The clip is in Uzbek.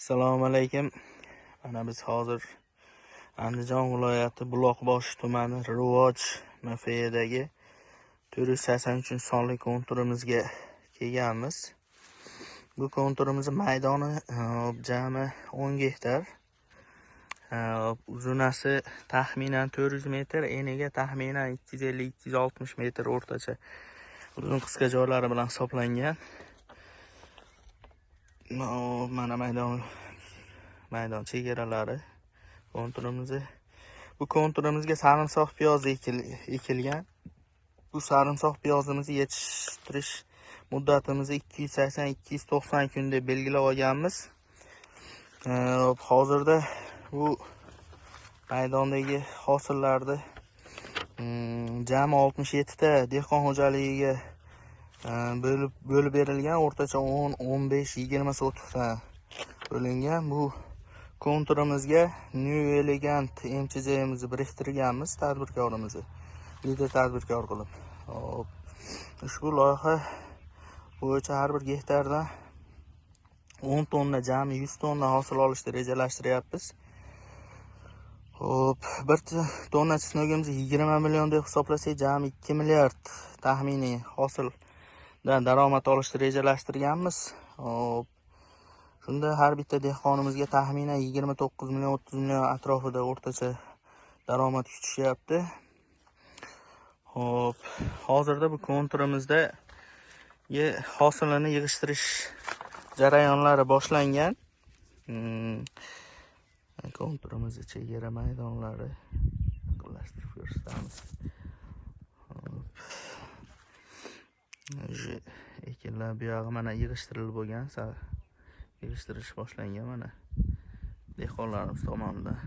Assalomu alaykum. Mana biz hozir Andijon viloyati Buloqboshi tumani Rivoj MFEdagi 483 sonli konturimizga kelganmiz. Bu konturimizni maydoni jami 10 gektar. Uzunasi taxminan 400 metr, eniga taxminan 250-260 metr o'rtacha uzun qisqa joylari bilan hisoblangan. Mana maydon chegaralari konturimizni. Bu konturimizga sarimsoq piyoz ekilgan. Bu sarimsoq piyozimizni yetishtirish muddatimizni 280-290 kun deb belgilab olganmiz. Hozirda bu maydondagi hosillarni jami 67 ta dehqon xo'jaligiga bo'lib berilgan, o'rtacha 10, 15, 20 sotixdan bo'lingan. Bu konturimizga New Elegant MCJimizni biriktirganmiz tadbirkorimizni lider tadbirkor qilib. Hop. Ushbu loyiha bo'yicha har bir gektardan 10 tonna, jami 100 tonna hosil olishni rejalashtiryapmiz. Hop, bir tonna chesnogimizni 20 million deb hisoblasak, jami 2 milliard taxminiy hosildan daromad olishni rejalashtirganmiz. Hop. Shunda har bitta dehqonimizga taxminan 29 million, 30 million atrofida o'rtacha daromad kutishyapti. Hop, hozirda bu konturimizda hosilini yig'ishtirish jarayonlari boshlangan. Konturimizni chegara maydonlari yaqinlashtirib ko'rsatamiz. Hop. Уже ekinlar bu yog'i mana yig'ishtirilib bo'lgan, yig'ishtirish boshlangan mana dehqonlarimiz tomonidan.